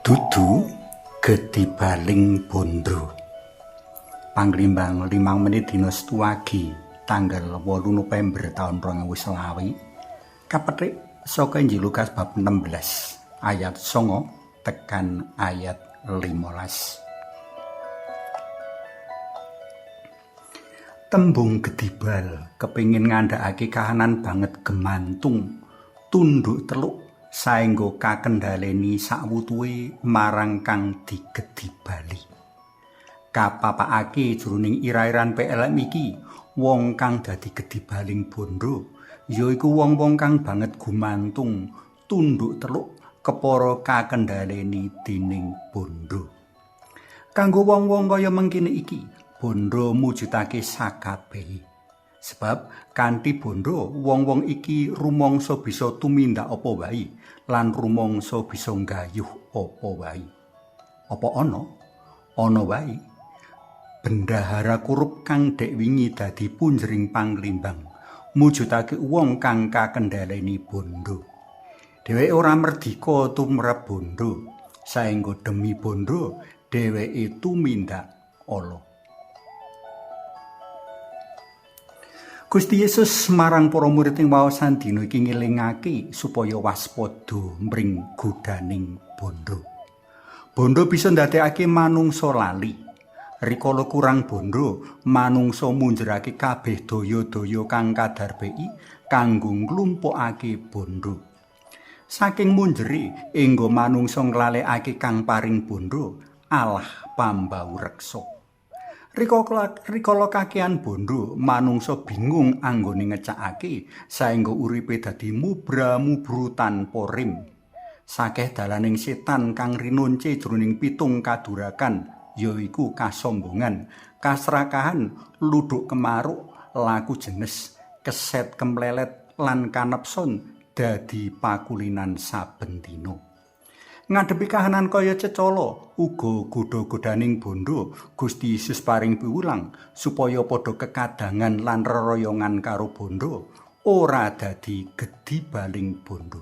Dudu gedibaling bondo. Panglimbang 5 menit dina Setuwagi tanggal 8 November taun 2020 kapethik saka Injil Lukas bab 16 ayat 9 tekan ayat 15. Tembung gedibal kepingin ngandhakake kahanan banget gemantung tunduk teluk saengga kakendhaleni sakwutuhe marang kang digedibali. Kapapakake jroning ira-iran PLM iki, wong kang dadi gedibaling bondo yaiku wong-wong kang banget gumantung tunduk teluk kepara kakendhaleni dening bondo. Kanggo wong-wong kaya mengkene iki, bondo mujudake sakabehe. Sebab kanthi bondo wong-wong iki rumangsa bisa tumindak apa wae lan rumangsa bisa nggayuh apa wae. Apa ana? Ana wae. Bendahara korup kang dek wingi dadi punjering panglimbang mujudake wong kang kakendhaleni bondo. Dheweke ora merdika tumrap bondo, saengga demi bondo dheweke tumindak ala. Gusti Yesus marang para murid ing waosan dina iki ngelingake supaya waspada mring godhaning bondo. Bondo bisa ndadekake manungsa lali. Rikala kurang bondo, manungsa munjerake kabeh daya-daya kang kadarbeki kanggo nglumpukake bondo. Saking munjere enggo manungsa nglalekake kang paring bondo, Allah pambau reksa. Rikala kakehan bondo, manungsa bingung anggone ngecakake saengga uripe dadi mubra-mubru tanpa rem. Sakeh dalaning setan kang rinonce jroning pitung kadurakan, yaiku kasombongan, kasrakahan, luduk kemaruk, laku jenes, keset kemlelet lan kanepson dadi pakulinan saben dina. Ngadepi kahanan kaya cecala uga godha-godhaning bondo, Gusti Yesus paring piwulang supaya padha kekadangan lan reroyongan karo bondo, ora dadi gedibaling bondo.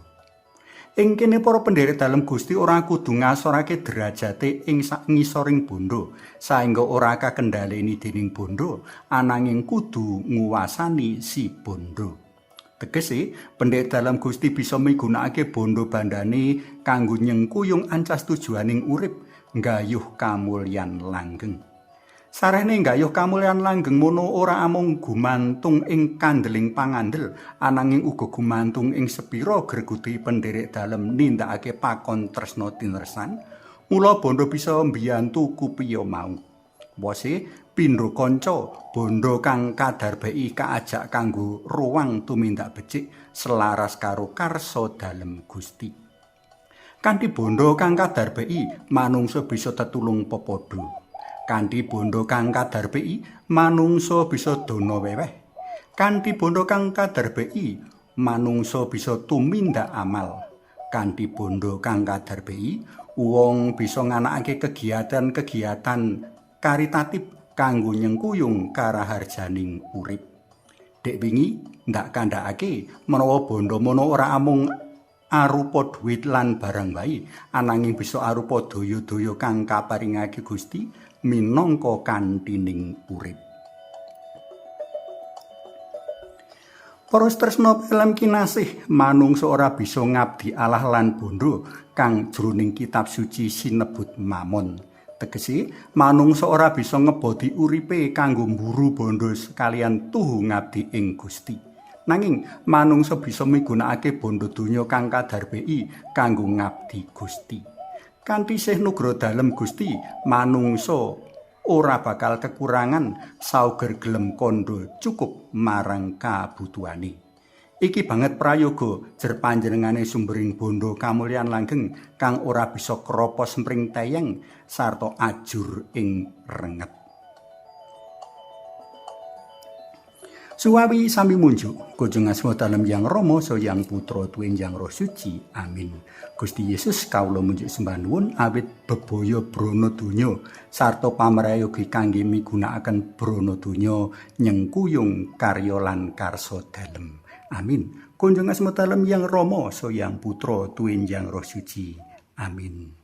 Ing kene para pendherek dalem Gusti ora kudu ngasorake derajate ing sak ngisoring bondo, saengga ora kakendhaleni dening bondo, ananging kudu nguwasani si bondo. Tegese, pendhek dalem Gusti bisa migunakake bondo bandane kanggo nyengkuyung ancas tujuaning urip, nggayuh kamulyan langgeng. Sarehne nggayuh kamulyan langgeng mono ora amung gumantung ing kandeling pangandel, ananging uga gumantung ing sepira greguti pendherek dalem nindakake pakon tresna tinresan. Mula bondo bisa mbiyantu kupiya mau. Wose pindho kanca bondo kang kadarbeki kaajak kanggo ruang tumindak becik selaras karo karsa dalem Gusti. Kanthi bondo kang kadarbeki manungsa bisa tetulung pepadha. Kanthi bondo kang kadarbeki manungsa bisa dana weweh. Kanthi bondo kang kadarbeki manungsa bisa tumindak amal. Kanthi bondo kang kadarbeki wong bisa nganakake kegiatan-kegiatan karitatif kanggo nyengkuyung karaharjaning urip. Dek wingi ndak kandhakake menawa bondo mono ora amung arupa duit lan barang wae, ananging bisa arupa daya-daya kang kaparingake Gusti minangka kantining urip. Para tresna pelem kinasih, manungsa ora bisa ngabdi Allah lan bondo kang jroning kitab suci sinebut mamon. Tegese, manungsa ora bisa ngebodi uripe kanggo mburu bondo sekalian tuhu ngabdi ing Gusti. Nanging manungsa bisa migunakake bondo donya kang kadarbeki kanggo ngabdi Gusti. Kanthi sih nugroho dalem Gusti, manungsa ora bakal kekurangan sauger gelem kandha cukup marang kabutuhane. Iki banget prayoga jer panjenengane sumbering bondo kamulyan langgeng kang ora bisa kropos mring teyeng sarta ajur ing renget. Suwawi sami munjuk, kunjung asma dalem Yang Rama saha Yang Putra tuwin Yang Roh Suci. Amin. Gusti Yesus kawula munjuk sembah nuwun awit bebaya brana donya sarta pamrayogi kangge migunakaken brana donya nyengkuyung karya lan karsa dalem. Amin. Kunjung asma dalem Yang Rama saha Yang Putra tuwin Yang Roh Suci. Amin.